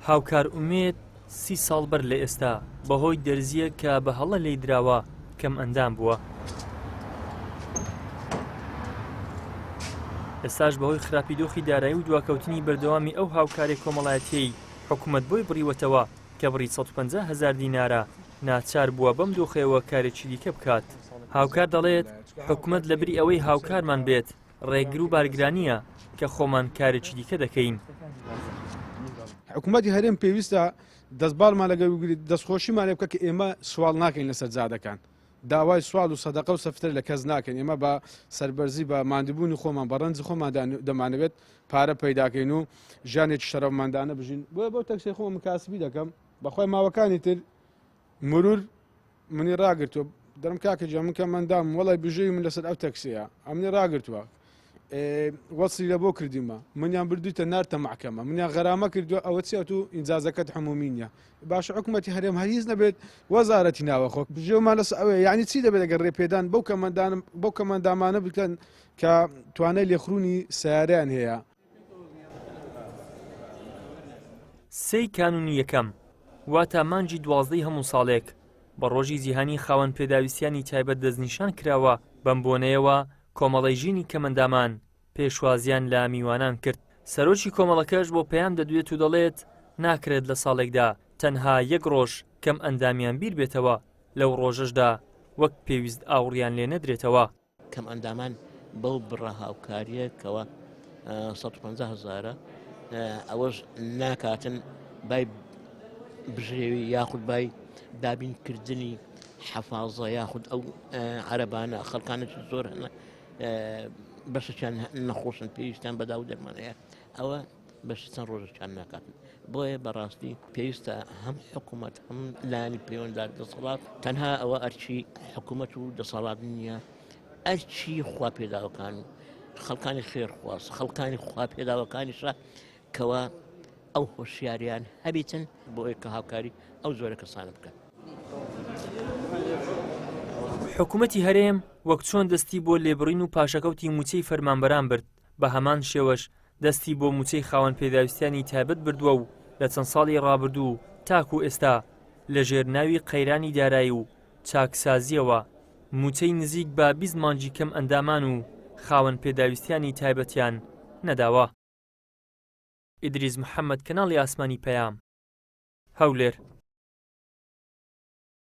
هاوکار ئومێد سی ساڵ بەر لە ئێستا بەهۆی دەرزییەک کە بە هەڵە لێی دراوە کەمئەندام بووە. ئێستاش بەهۆی خراپی دۆخی دارایی و دواکەوتنی بەردەوامی ئەو هاوکاریە کۆمەڵایەتیەی حکومەت بۆی بڕیوەتەوە کە بڕی 150 هەزار دینارە ناچار بووە بەم دۆخەیەوە کارێکی دیکە بکات. هاوکار دەڵێت، حکومەت لەبری ئەوەی هاوکارمان بێت، ڕێگر و بارگرانییە کە خۆمان کارێکی دیکە دەکەین. حکومەتی هەرێم پێویستە دەستباڵمان لەگەڵ بگریت، دەستخۆشیمان لێ بکە کە ئێمە سواڵ ناکەین لەسەر جادەکان. داوای سواڵ و سەدەقە و سەفتر لە کەس ناکەین. ئێمە بە سەربەرزی، بە ماندووبوونی خۆمان، بە ڕەنجی خۆمان دەمانەوێت پارە پەیداکەین و ژیانێکی شەرەفمەندانە بژین. بۆیە بەو تەکسەی خۆم من کاسبی دەکەم. بەخوای ماوەکانی تر مرور منی ڕاگرتووە دەرم کاکە گیان من کە مەندام وەڵای بژێوی من لەسەر ئەو تەکسیە ئەمنی ڕاگرتووە وەسلی لە بۆ کردیمە منیان بردویتە نارتە محکەمە منیان غەرامە کردووە ئەوە چیە تو ئینجازەکەت حمومی نییە باش حکوومەتی هەرێم هەر هیچ نەبێت وەزارەتی ناوەخۆ بژێومان لەسەر ئەوەیە یعنی چی دەبێت ئەگەر ڕێپێدان بەو کەمەندانم بەو کەمەندامانە بکەن کە توانای لێخرونی سیارەیان هەیە. سێی کانوونی یەکەم، واتە مانگی دوازدەی هەموو ساڵێک، بە ڕۆژی جیهانی خاوەن پێداویستیانی تایبەت دەستنیشان کراوە، بەم بۆنەیەوە کۆمەڵەی ژینی کەمئەندامان پێشوازیان لە میوانان کرد، سەرۆکی کۆمەڵەکەش بۆ پەیام دەدوێت و دەڵێت، ناکرێت لە ساڵێکدا تەنها یەک ڕۆژ کەمئەندامیان بیربێتەوە، لەو ڕۆژەشدا وەک پێویست ئاوڕیان لێ نەدرێتەوە. کەمئەندامان بەو بڕە هاوکارییە کەوا 150 هەزارە ئەوەش ناکاتن بای بژێوی یاخود بای دابینکردنی حەفاظە یاخود ئەو عەرەبانە خەڵکانێکی زۆر هەنە بەشێکیان نەخۆشن پێویستیان بەدا و دەرمان هەیە ئەوە بەشی چەند ڕۆژێکیان ناکاتن بۆیە بەڕاستی پێویستە هەم حکوومەت هەم لایەنی پەیوەندار دەسەڵات تەنها ئەوە ئەرچی حکوومەت و دەسەڵات نییە ئەرچی خوا پێداوەکان و خەڵکانی خێرخواز خەڵکانی خوا پێداوەکانیشە کەوا ئەو هۆشیاریان هەبیتن بۆ کە هاوکاری ئەو زۆرە کەسانە بکەن. حکوومەتی هەرێم وەک چۆن دەستی بۆ لێبڕین و پاشەکەوتی مووچەی فەرمانبەران برد، بە هەمان شێوەش دەستی بۆ مووچەی خاوەن پێداویستیانی تایبەت بردووە و لە چەند ساڵی ڕابردوو تاکوو ئێستا لەژێر ناوی قەیرانی دارایی و چاکسازییەوە مووچەی نزیک بە 20 مانگی کەم ئەندامان و خاوەن پێداویستیانی تایبەتیان نەداوە. ئیدریس محەمەد کەناڵی ئاسمانی پەیام، هەولێر.